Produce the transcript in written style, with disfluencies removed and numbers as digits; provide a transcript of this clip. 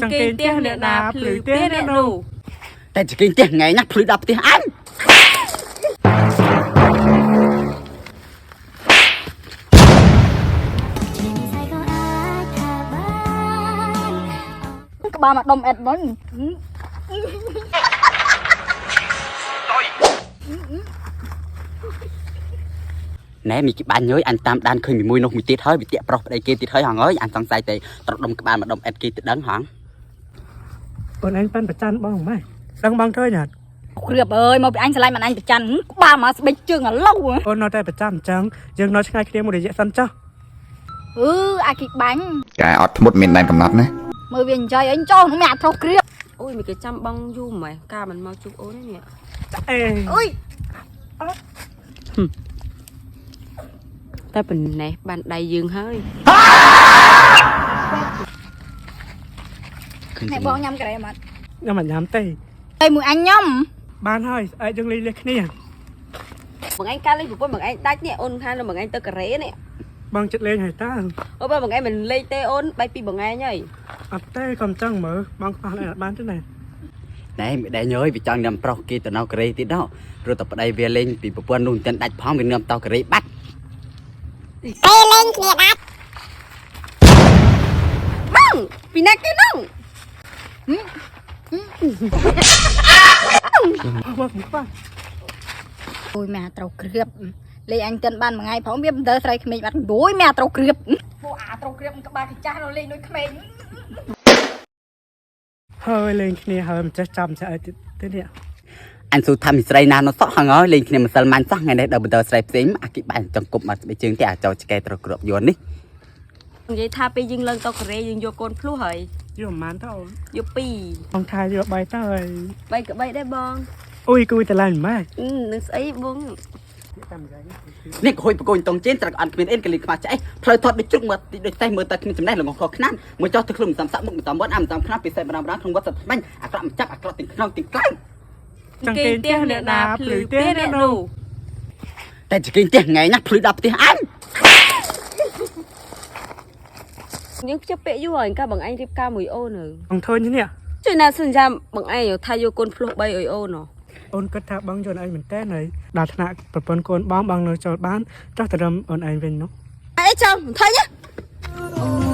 ចង្កេងផ្ទះអ្នកណាភ្លឺផ្ទះអ្នកនោះ តែចង្កេងផ្ទះថ្ងៃណាភ្លឺដល់ផ្ទះអញ ក្បាលមកដុំអេតមុន ណែមីគេបាញ់អើយអញតាមដានឃើញមីមួយនោះមួយទៀតហើយវាតាក់ប្រុសប្តីគេទៀតហើយហងអើយអញសង្ស័យតែត្រដុំក្បាលមកដុំអេតគេទៅដឹងហង អូនឯងប៉ាន់ប្រច័នបងម៉េះដឹងបងឃើញអត់ គ្រៀបអើយមកពីអញស្រឡាញ់មិនអញប្រច័នក្បាលមកស្បែកជើងឥឡូវ អូននៅតែប្រចាំអញ្ចឹងយើងនៅឆ្ងាយគ្នាមួយរយៈសិនចុះ អឺអាគីបាញ់ កែអត់ធ្មត់មានដែនកំណត់ណា មើលវាអញ្ចឹងអញចោលនឹងអាត្រោះគ្រៀប អូយមីគេចាំបងយូរម៉េះកាមិនមកជួបអូនទេនេះ អេ អុយ តែប៉ុណ្ណេះបានដៃយើងហើយ ឃើញ អ្នកបងញ៉ាំក្រែមអត់ ញ៉ាំអត់ញ៉ាំទេ តែមួយអញញ៉ាំ បានហើយស្អែកយើងលេងលះគ្នា បងឯងកាលលេងប្រពន្ធបងឯងដាច់នេះអូនថានៅបងឯងទៅកូរ៉េនេះ បងចិត្តលេងហើយតើ អូបើបងឯងមិនលេងទេអូនបែកពីបងឯងហើយ អត់ទេកុំចឹងមើលបងខ្វះអីអត់បានទេណា ណែមីដែរអើយវាចង់នាំប្រុសគេទៅនៅកូរ៉េទៀតដល់ព្រោះតែប្តីវាលេងពីប្រពន្ធនោះមិនទាន់ដាច់ផងវានាំតកូរ៉េបាត់ បងពីណាគេនោះ បងខ្ញុំខ្វះ អូយម៉ែអាត្រោះគ្រៀបលេងអញតិនបានមួយថ្ងៃផងវាមិនដើរស្រីក្មេងបាត់អូយម៉ែអាត្រោះគ្រៀបពួកអាត្រោះគ្រៀបក្បាលគេចាស់នៅលេងដូចក្មេង ហើយលេងគ្នាហើយមិនចេះចាំចេះអីទៀតទេនេះ អញស៊ូថាមីស្រីណានោះសោះហងអើយលេងគ្នាម្សិលម៉ាញ់សោះថ្ងៃនេះដល់បន្តស្រីផ្សេងអាគីបាញ់ចង់គប់មកស្បែកជើងទេអាចោឆ្កែត្រគ្រាប់យន់នេះ និយាយថាពេលយើងឡើងទៅកូរ៉េយើងយកកូនភ្លោះហើយ យកប្រហែលទៅអូន យកពីរ បងថាយកបាយទៅហើយ បីក៏បីដែរបង អុយគួយតឡើងម៉េះ អឺនឹងស្អីបង តាមយ៉ាង នេះក៏ហួយប្រកូនតងជេនត្រកអត់គ្មានអៀនកលីខ្មាស់ឆ្អេះផ្លូវថត់ដូចជ្រុកមើលទីដូចសេះមើលតែគ្មានចំណេះល្ងងខខ្នានមួយចោះទៅខ្លួនមិនសំសាក់មុខមិនសំវត្តអាមិនសំខ្នាពិសេសម្ដងម្ដងក្នុងវត្តសត្វថ្មិញអាក្រក់មិនចាប់អាក្រក់ទាំងខ្នងទាំងក្លៅ ចង្កេងផ្ទះអ្នកណាភ្លឺផ្ទះអ្នកនោះ តែចង្កេងផ្ទះថ្ងៃណាភ្លឺដល់ផ្ទះអញ យើងភ្ជាប់ពាក្យយូរហើយកាបងឯងរៀបការមួយអូននៅ បងឃើញនេះ ជួយណាសន្យាបងឯងថាយកកូនភ្លោះ3ឲ្យអូនហ៎ អូនគិតថាបងយល់ឯងមែនតើហើយដល់ថ្នាក់ប្រពន្ធកូនបងបងនៅចូលបានចោះទៅរឹមអូនឯងវិញនោះ អីចាំមិនថៃណា អូ